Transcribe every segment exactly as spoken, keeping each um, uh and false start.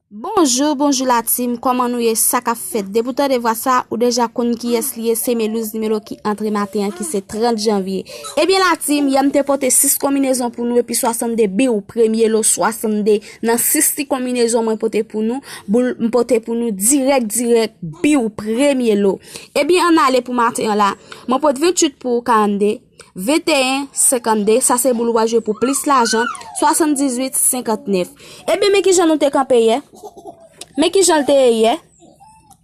Bonjou, bonjou la team, kòman nou ye, sa k ap fèt? Depi w tande vwa sa, ou deja konn kiyès li ye, se Melouz Nimelo ki antre maten an, ki se trant janvye. Ebyen la team, yè m te pote sis konbinezon pou nou epi swasannde biw, premye lo swasannde. Nan sis ti konbinezon mwen pote pou nou, boul m pote pou nou dirèk, dirèk, biw, premye lo. Ebyen ann ale pou maten an la, mwen pote venntuit pou karannde, venteyen, senkannde, sa se boul ou pral jwe pou plis lajan, swasanndizwit, senkantnèf. Ebyen, men kijan nou te kanpe yè? Men kijan l te ye yè?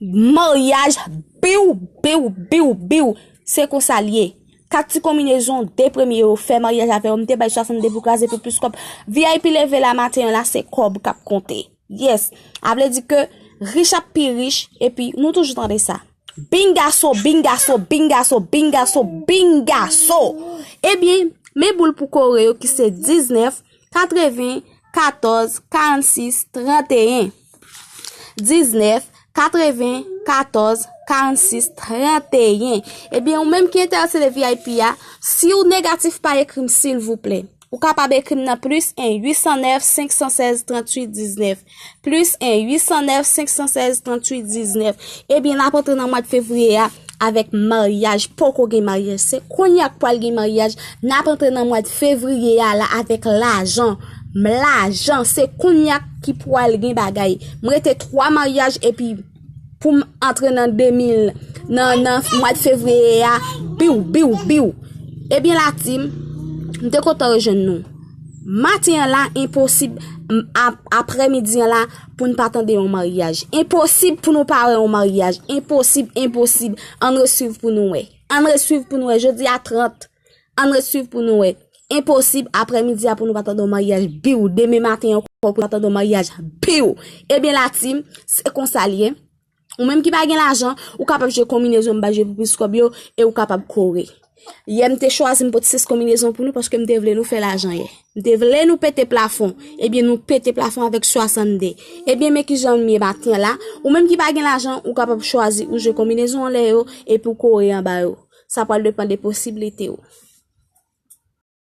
Maryaj, biw, biw, biw, biw. Se konsa l ye. Kat ti konbinezon, de premye yo, fè maryaj avè yo, m te bay swasanndez pou kraze pou plis kòb. V I P leve la maten an la, se kòb k ap konte. Yes. A vle di ke rich ap pi rich, epi nou toujou tande sa. Bingaso, bingaso, bingaso, bingaso, bingaso. Ebyen, men boul pou kore yo ki se diznèf, katreven, katòz, karannsis, tranteyen. Diznèf, katreven, katòz, karannsis, tranteyen. Ebyen, ou menm ki enterese de V I P a, si w negatif, pa ekri m, silvouplè. Ou kapab ekri m nan plis en uit san nèf senk san sèz tranntuit diznèf. Plis en uit san nèf senk san sèz tranntuit diznèf. Ebyen, n ap antre nan mwa fevriye a avèk maryaj. Poko gen maryaj. Se kounye a k pral gen maryaj. N ap antre nan mwa fevriye a la avèk lajan. Lajan. Se kounye a ki pral gen bagay. M rete twa maryaj epi pou m antre nan de mil, nan, nan mwa fevriye a, biw, biw, biw. Ebyen la team, m te kontan rejwenn nou. Maten an la, enposib, m, ap, aprèmidi an la, pou n pa tande yon maryaj. Enposib pou nou pa wè yon maryaj. Enposib, enposib. Ann reswiv pou nou wè. Ann reswiv pou nou wè. Jodi a trant. Ann reswiv pou nou wè. Enposib, aprèmidi a pou nou pa tande yon maryaj, biw. Demen maten ankò pou nou pa tande yon maryaj, biw. Ebyen la team, se konsa l ye. Ou menm ki pa gen lajan, ou kapab jwe konbinezon m ba jwe pou plis kòb yo, e ou kapab kore. Yè m te chwazi m pote sis konbinezon pou nou paske m te vle nou fè lajan yè. M te vle nou pete plafon. Ebyen, nou pete plafon avèk swasanndez. Ebyen, men kijan m ye maten an la. Ou menm ki pa gen lajan, ou kapab chwazi ou jwe konbinezon anlè yo, epi ou kore anba yo. Sa pral depann de posiblite w.